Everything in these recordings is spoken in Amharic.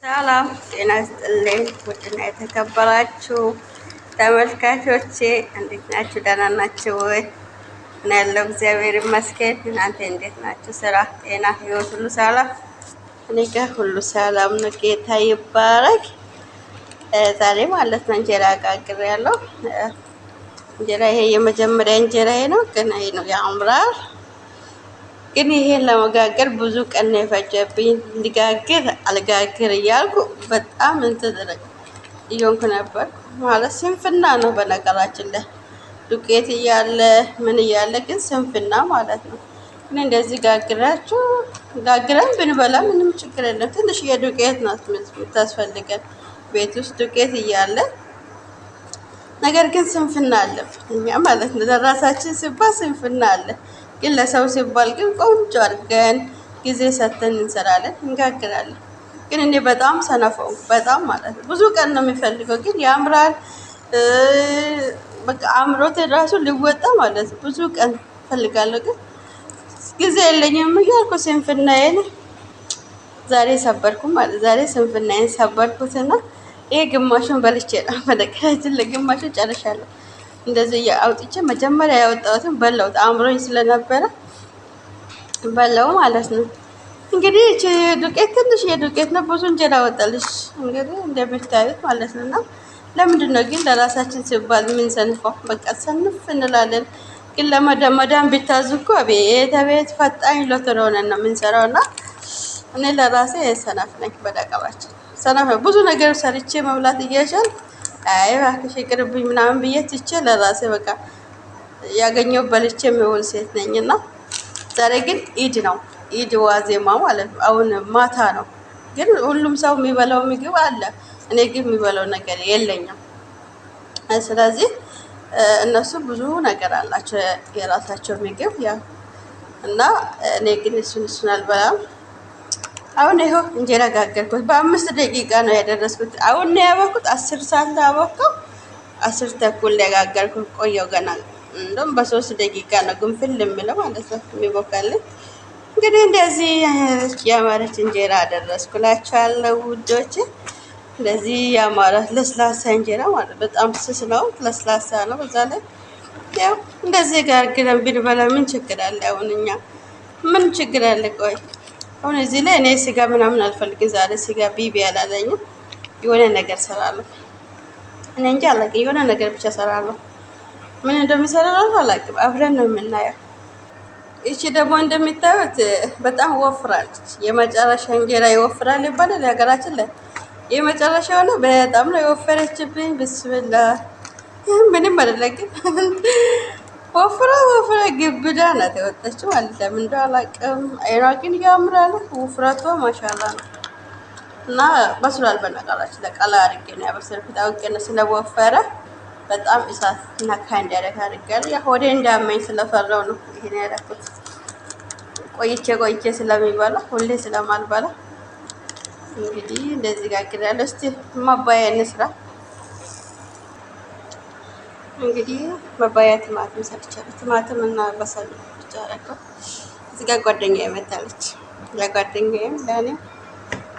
ሰላም ጤና ይስጥልኝ። ውድና የተከበራችሁ ተመልካቾቼ እንዴት ናችሁ? ደህና ናችሁ ወይ? እኔ ያለው እግዚአብሔር ይመስገን። እናንተ እንዴት ናችሁ? ስራ፣ ጤና፣ ህይወት ሁሉ ሰላም? እኔ ጋር ሁሉ ሰላም ነው። ጌታ ይባረክ። ዛሬ ማለት ነው እንጀራ ጋግሬያለሁ። እንጀራ ይሄ የመጀመሪያ እንጀራዬ ነው፣ ግን ይሄ ነው ያምራል። ግን ይሄን ለመጋገር ብዙ ቀን ነው የፈጀብኝ። ልጋግር አልጋግር እያልኩ በጣም እንትን እየሆንኩ ነበር። ማለት ስንፍና ነው በነገራችን ላይ፣ ዱቄት እያለ ምን እያለ ግን ስንፍና ማለት ነው። ግን እንደዚህ ጋግራችሁ ጋግረን ብንበላ ምንም ችግር የለም። ትንሽ የዱቄት ናት የምታስፈልገን ቤት ውስጥ ዱቄት እያለ፣ ነገር ግን ስንፍና አለብን እኛ ማለት ነው። ለራሳችን ሲባል ስንፍና አለ። ግን ለሰው ሲባል ግን ቆንጆ አድርገን ጊዜ ሰጥተን እንሰራለን፣ እንጋግራለን። ግን እኔ በጣም ሰነፈው በጣም ማለት ነው። ብዙ ቀን ነው የሚፈልገው፣ ግን ያምራል። በቃ አምሮት ራሱ ሊወጣ ማለት ነው። ብዙ ቀን ፈልጋለሁ፣ ግን ጊዜ የለኝም እያልኩ ስንፍናዬን ዛሬ ሰበርኩ ማለት፣ ዛሬ ስንፍናዬን ሰበርኩትና ይሄ ግማሹን በልቼ ነው። በነገራችን ላይ ግማሹን ጨርሻለሁ። እንደዚህ አውጥቼ መጀመሪያ ያወጣሁትን በላሁት፣ አእምሮኝ ስለነበረ በላው ማለት ነው። እንግዲህ እቺ ዱቄት ትንሽ የዱቄት ነው፣ ብዙ እንጀራ ወጣልሽ እንግዲህ እንደምታዩት ማለት ነው። እና ለምንድን ነው ግን ለራሳችን ሲባል የምንሰንፈው? በቃ ሰንፍ እንላለን። ግን ለመዳም ቢታዙ እኮ አቤት አቤት ፈጣኝ ሎተሪ ሆነን ነው የምንሰራው። እና እኔ ለራሴ ሰነፍ ነኝ፣ በደቀባችን ሰነፍ፣ ብዙ ነገር ሰርቼ መብላት እየቻልኩ አይ እባክሽ ይቅርብኝ ምናምን ብዬ ትቼ ለራሴ በቃ ያገኘው በልቼ የሚሆን ሴት ነኝ። እና ዛሬ ግን ኢድ ነው፣ ኢድ ዋዜማ ማለት ነው። አሁን ማታ ነው፣ ግን ሁሉም ሰው የሚበላው ምግብ አለ። እኔ ግን የሚበላው ነገር የለኝም። ስለዚህ እነሱ ብዙ ነገር አላቸው የራሳቸው ምግብ ያ፣ እና እኔ ግን እሱን አልበላም። አሁን ይኸው እንጀራ ጋገርኩት። በ5 ደቂቃ ነው ያደረስኩት። አሁን ነው ያበኩት። 10 ሰዓት አቦካው፣ 10:30 ያጋገርኩት። ቆየው ገና እንደውም በ3 ደቂቃ ነው ግንፍል የሚለው ማለት ነው የሚቦካልኝ። እንግዲህ እንደዚህ ያማረች እንጀራ አደረስኩላችኋለሁ ውዶች። እንደዚህ ያማረ ለስላሳ እንጀራ ማለት በጣም ስስ ነው፣ ለስላሳ ነው። በዛ ላይ ያው እንደዚህ ጋግረን ብንበላ ምን ችግር አለ? አሁን እኛ ምን ችግር አለ? ቆይ አሁን እዚህ ላይ እኔ ስጋ ምናምን አልፈልግም። ዛሬ ስጋ ቢቢ አላለኝም። የሆነ ነገር ሰራለሁ። እኔ እንጂ አላውቅም። የሆነ ነገር ብቻ ሰራለሁ። ምን እንደሚሰራ እራሱ አላውቅም። አብረን ነው የምናየው። ይቺ ደግሞ እንደሚታዩት በጣም ወፍራለች። የመጨረሻ እንጀራ ይወፍራል ይባላል የሀገራችን ላይ። የመጨረሻ ሆነ በጣም ነው የወፈረችብኝ። ብስምላ ምንም አይደለም ግን ወፍራ ወፍራ ግብዳ ናት የወጣችው ማለት ለምን እንደው አላውቅም። አይኗ ግን ያምራል። ውፍረቷ ማሻላ ነው። እና በስሏል። በነገራችን ላይ ቀላ አድርጌ ነው ያበሰልኩት። አውቄ ነው ስለወፈረ በጣም እሳት ነካ እንዲያደርግ አድርጌያለሁ። ያ ሆዴ እንዳመኝ ስለፈራው ነው ይሄን ያደረኩት። ቆይቼ ቆይቼ ስለሚበላ ሁሌ ስለማልበላ እንግዲህ እንደዚህ ጋግሬያለሁ። እስቲ ማባያ እንስራ። እንግዲህ መባያ ቲማቲም ሰርቻለሁ። ቲማቲም እና በሰል ብቻ አደረገው። እዚህ ጋር ጓደኛዬ መታለች። ለጓደኛዬም ለእኔም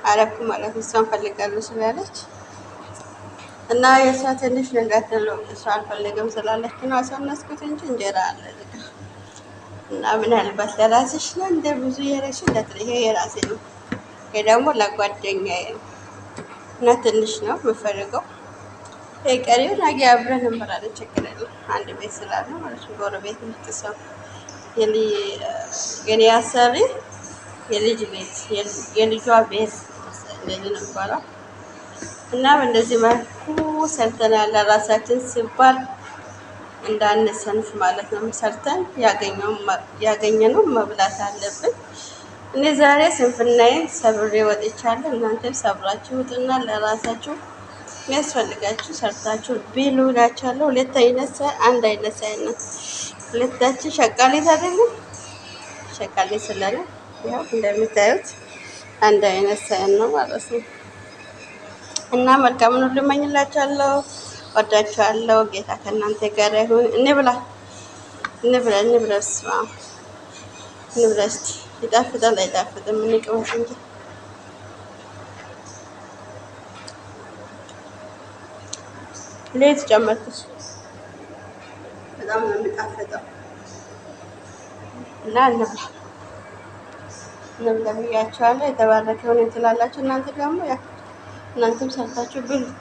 አረኩ ማለት ነው። እሷን ፈልጋለሁ ስላለች እና የእሷ ትንሽ ነው እንዳትሉ፣ እሷ አልፈልግም ስላለች ነው አሳነስኩት እንጂ እንጀራ አለ እዚህ ጋር። እና ምናልባት ለራስሽ ነው እንደ ብዙ የራስሽ እንዳትል፣ ይሄ የራሴ ነው። ይሄ ደግሞ ለጓደኛዬ ነው እና ትንሽ ነው የምፈልገው። የቀሪው ነገ አብረን እንበላለን። ችግር የለም። አንድ ቤት ስላለ ማለት ነው። ጎረቤት የምትሰው የኔ አሰሪ የልጅ ቤት የልጇ ቤት እንደዚህ ነው የሚባለው። እና በእንደዚህ መልኩ ሰርተናል። ለራሳችን ሲባል እንዳንሰንፍ ማለት ነው። ሰርተን ያገኘነው መብላት አለብን። እኔ ዛሬ ስንፍናዬን ሰብሬ ወጥቻለሁ። እናንተም ሰብራችሁ ውጡና ለራሳችሁ የሚያስፈልጋችሁ ሰርታችሁ ብሉ እላችኋለሁ። ሁለት አይነት አንድ አይነት ሳይሆን ነው። ሁለታችን ሸቃሌት አይደለም፣ ሸቃሌት ስላለ ያው እንደምታዩት አንድ አይነት ሳይሆን ነው ማለት ነው። እና መልካሙን ሁሉ እመኝላችኋለሁ። ወዳችኋለሁ። ጌታ ከእናንተ ጋር ይሁን። እንብላ እንብላ እንብላ፣ ስማ እንብላ እስቲ። ይጣፍጣል አይጣፍጥም? እንቅመስ እንጂ። ሌት ጨመርኩት። በጣም ነው የሚጣፍጠው እና እንብላ እንብላ ብያችኋለሁ። የተባረከ ይሁን ትላላችሁ። እናንተ ደግሞ ያ እናንተም ሰርታችሁ ብሉት።